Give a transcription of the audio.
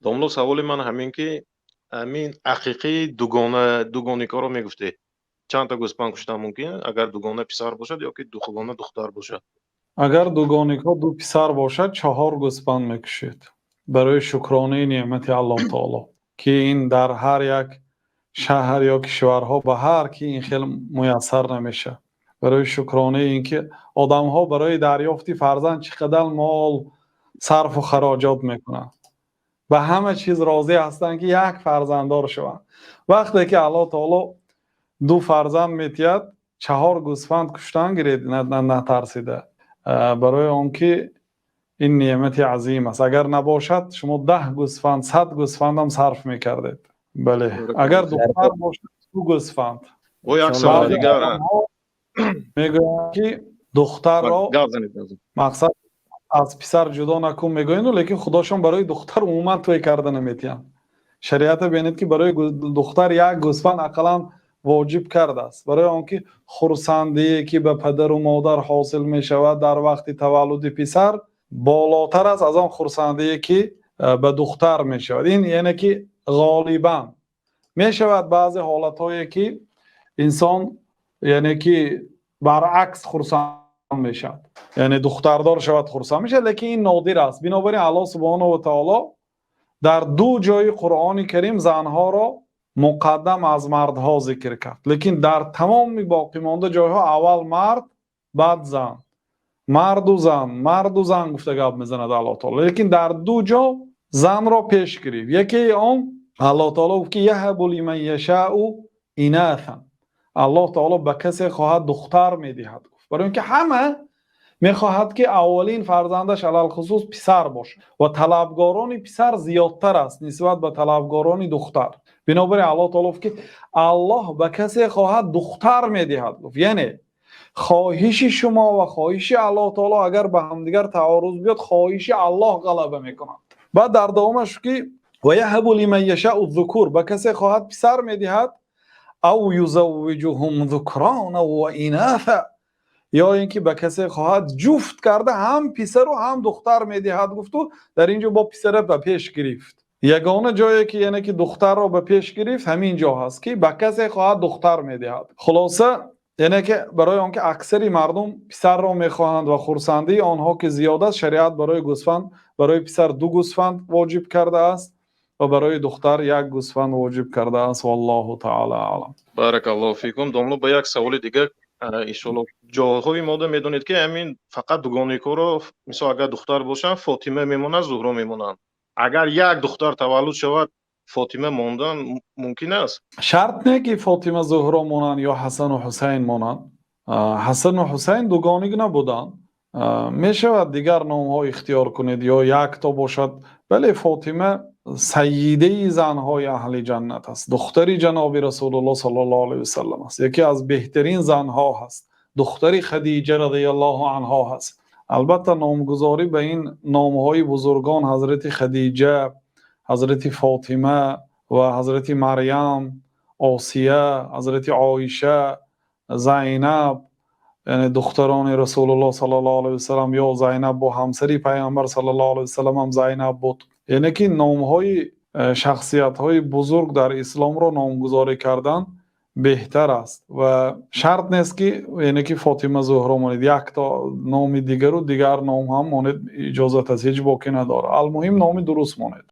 Домло, саволи ман ҳамин ки ҳамин ақиқаи дугона, дугоникҳоро мегуфтед, чандта гӯспанд куштан мумкин, агар дугона писар бошад ё ки дугона духтар бошад? Агар дугоникҳо ду писар бошад, чаҳор гӯспанд мекушед барои шукронаи неъмати Аллоҳ таоло, ки ин дар ҳар як шаҳр ё кишварҳо ба ҳар ки ин хел муяссар намешавад. Барои шукронаи ин ки одамҳо барои дарёфти фарзанд чӣ қадар мол сарфу хароҷот мекунанд, ба ҳама чиз розӣ ҳастанд, ки як фарзанддор шаванд. Вақте ки Аллоҳ таоло ду фарзанд медиҳад, чаҳор гӯсфанд куштан гиред, натарсида, барои он ки ин неъмати азим аст. Агар набошад, шумо 10 гӯсфанд, 100 гӯсфанд ҳам сарф мекардед. Бале, агар духтар бошад, ду гӯсфанд. Бо як савол дигар. Мегӯянд, ки духтарро мақсад аз писар ҷудо накун мегӯянд, лекин худошон барои духтар умуман тӯй карда наметиҳанд. Шариата бинед, ки барои духтар як гӯсфанд ақаллан воҷиб кардааст, барои он ки хурсандие, ки ба падару модар ҳосил мешавад дар вақти таваллуди писар, болотар аст аз он хурсандие, ки ба духтар мешавад. Ин яъне ки ғолибан мешавад, баъзе ҳолатҳое, ки инсон, яъне ки баръакс хурсанд мешавад, яъне духтардор шавад, хурсанд мешавад, лекин ин нодир аст. Бинобар ин Аллоҳ субҳонаҳу ва таоло дар ду ҷои Қуръони Карим занҳоро муқаддам аз мардҳо зикр кард, лекин дар тамоми боқимонда ҷойҳо аввал мард, баъд зан, марду зан, марду зан гуфта гап мезанад Аллоҳ таоло, лекин дар ду ҷо занро пеш гирифт. Якеи он Аллоҳ таоло гуфт, ки يهب لمن يشاء إناثا, Аллоҳ таоло ба касе хоҳад, духтар медиҳад, гуфт, барои ин ки ҳама мехоҳад, ки аввалин фарзандаш алалхусус писар бошад ва талабгорони писар зиёдтар аст нисбат ба талабгорони духтар. Бинобар ин Аллоҳ таоло гуфт, ки Аллоҳ ба касе хоҳад, духтар медиҳад, гуфт. Яъне хоҳиши шумо ва хоҳиши Аллоҳ таоло агар ба ҳамдигар таоруз биёд, хоҳиши Аллоҳ ғалаба мекунад. Баъд дар давомаш ки ويهب لمن يشاء الذكور, ба касе хоҳад, писар медиҳад, أو يزوجهم ذكرانا وإناثا, ё ин ки ба касе хоҳад, ҷуфт карда ҳам писару ҳам духтар медиҳад, гуфту дар ин ҷо бо писара ба пеш гирифт. Ягона ҷое ки, яъне ки духтарро ба пеш гирифт, ҳамин ҷо ҳаст, ки ба касе хоҳад, духтар медиҳад. Хулоса, яъне ки барои он ки аксари мардум писарро мехоҳанд ва хурсандии онҳо ки зиёд аст, шариат барои гӯсфанд, барои писар ду гӯсфанд воҷиб кардааст ва барои духтар як гӯсфанд воҷиб кардааст. Валлоҳу таъала аълам. Баракаллоҳу фикум, домло. Ба як саволи дигар, иншоалло. Ҷойҳои мода медонед, ки ҳамин фақат дугоникҳоро, мисол, агар духтар бошанд, Фотима мемонад, Зуҳро мемонанд. Агар як духтар таваллуд шавад, Фотима мондан мумкин аст? Шарт не, ки Фотима, Зуҳро монанд ё Ҳасану Ҳусайн монанд. Ҳасану Ҳусайн дугоник набуданд. Мешавад дигар номҳо ихтиёр кунед ё якто бошад. Бале, Фотима сайидаи занҳои аҳли ҷаннат аст, духтари ҷаноби Расулуллоҳ саллаллоҳу алайҳи васаллам аст, яке аз беҳтарин занҳо ҳаст, духтари Хадиҷа разияллоҳу анҳо ҳаст. Албатта, номгузорӣ ба ин номҳои бузургон, ҳазрати Хадиҷа, ҳазрати Фотима ва ҳазрати Марьям, Осия, ҳазрати Оиша, Зайнаб, яъне духтарони Расулуллоҳ саллаллоҳу алайҳи васаллам, ё Зайнаб бо ҳамсари Пайғамбар саллаллоҳу алайҳи васаллам ҳам Зайнаб буд, яъне ки номҳои шахсиятҳои бузург дар исломро номгузорӣ кардан беҳтар аст ва шарт нест, ки яъне ки Фотима, Зуҳро монед. Якто номи дигару дигар ном ҳам монед, иҷозат аст, ҳеҷ боке надорад. Алмуҳим, номи дуруст монед.